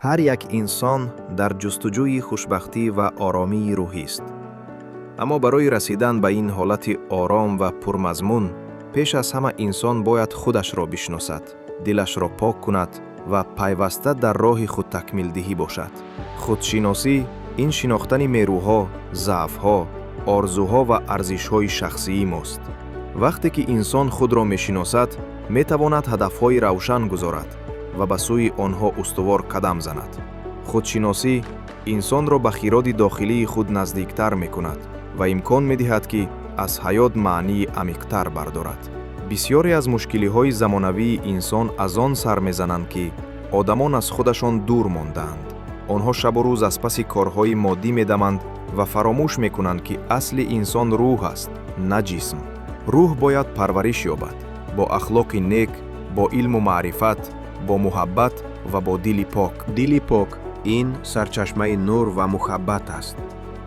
Ҳар як инсон дар ҷустуҷӯи хушбахтӣ ва оромии рӯҳист. Аммо барои расидан ба ин ҳолати ором ва пурмазмун, пеш аз ҳама инсон бояд худашро бишносад, дилашро пок кунад ва пайваста дар роҳи худтакмилдиҳӣ бошад. Худшиносӣ ин шинохтани мерӯҳо, заъфҳо, орзуҳо ва арзишҳои шахсии мост. Вақте ки инсон худро мешиносад, метавонад ҳадафҳои равшан гузорад ва ба сӯи онҳо устувор қадам занад. Худшиносӣ инсонро ба хиради дохилии худ наздиктар мекунад ва имкон медиҳад, ки аз ҳаёт маънии амиқтар бардорад. Бисёре аз мушкилиҳои замонавии инсон аз он сар мезананд, ки одамон аз худашон дур мондаанд. Онҳо шабу рӯз аз паси корҳои моддӣ медаванд ва фаромӯш мекунанд, ки асли инсон рӯҳ аст, на ҷисм. Рӯҳ бояд парвариш ёбад бо ахлоқи нек, бо илму маърифат, бо муҳаббат ва бо дили пок. Дили пок ин сарчашмаи нур ва муҳаббат аст.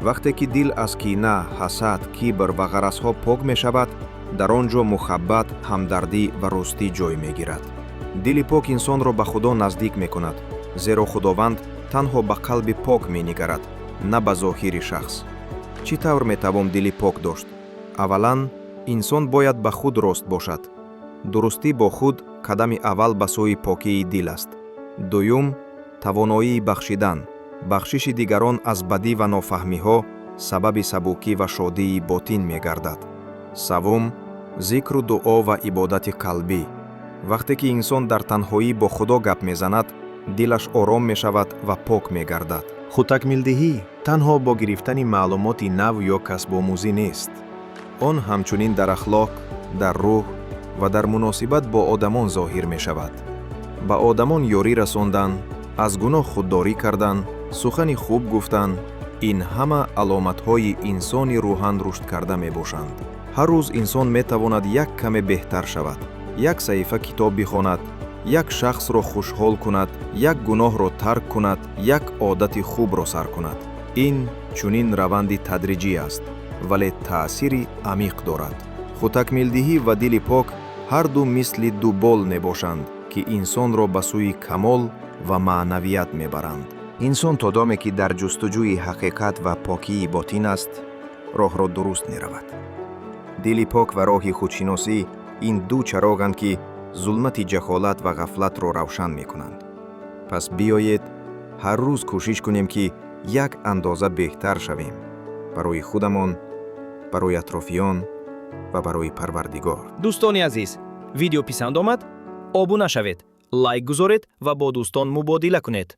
Вақте ки дил аз кина, ҳасад, кибр ва ғаразҳо пок мешавад, дар он ҷо муҳаббат, ҳамдардӣ ва ростӣ ҷой мегирад. Дили пок инсонро ба Худо наздик мекунад, зеро Худованд танҳо ба қалби пок менигарад, на ба зоҳири шахс. Чӣ тавр метавон дили пок дошт? Аввалан, инсон бояд ба худ рост бошад. Дурустӣ бо худ қадами аввал ба сӯи покии дил аст. Дуюм, тавоноии бахшидан. Бахшиши дигарон аз бадӣ ва нофаҳмиҳо сабаби сабукӣ ва шодии ботин мегардад. Саввум, зикру дуо ва ибодати қалбӣ. Вақте ки инсон дар танҳоӣ бо Худо гап мезанад, дилаш ором мешавад ва пок мегардад. Худтакмилдиҳӣ танҳо бо гирифтани маълумоти нав ё касбомӯзӣ нест. Он ҳамчунин дар ахлоқ, дар рӯҳ ва дар муносибат бо одамон зоҳир мешавад. Ба одамон ёрӣ расондан, аз гуноҳ худдорӣ кардан, сухани хуб гуфтан — ин ҳама аломатҳои инсони рӯҳан рушдкарда мебошанд. Ҳар рӯз инсон метавонад як каме беҳтар шавад: як саҳифа китоб бихонад, як шахсро хушҳол кунад, як гуноҳро тарк кунад, як одати хубро сар кунад. Ин чунин раванди тадриҷӣ аст, вале таъсири амиқ дорад. Худтакмилдиҳӣ ва дили пок ҳарду мисли ду бол мебошанд, ки инсонро ба сӯи камол ва маънавият мебаранд. Инсон то доме ки дар ҷустуҷӯи ҳақиқат ва покии ботин аст, роҳро дуруст меравад. Дили пок ва роҳи худшиносӣ ин ду чароғанд, ки зулмати ҷаҳолат ва ғафлатро равшан мекунанд. Пас биёед, ҳар рӯз кӯшиш кунем, ки як андоза беҳтар шавем барои худамон, барои атрофиён ва барои Парвардигор. Дӯстони азиз, видео писанд омад? Обуна шавед, лайк гузоред ва бо дӯстон мубодила кунед.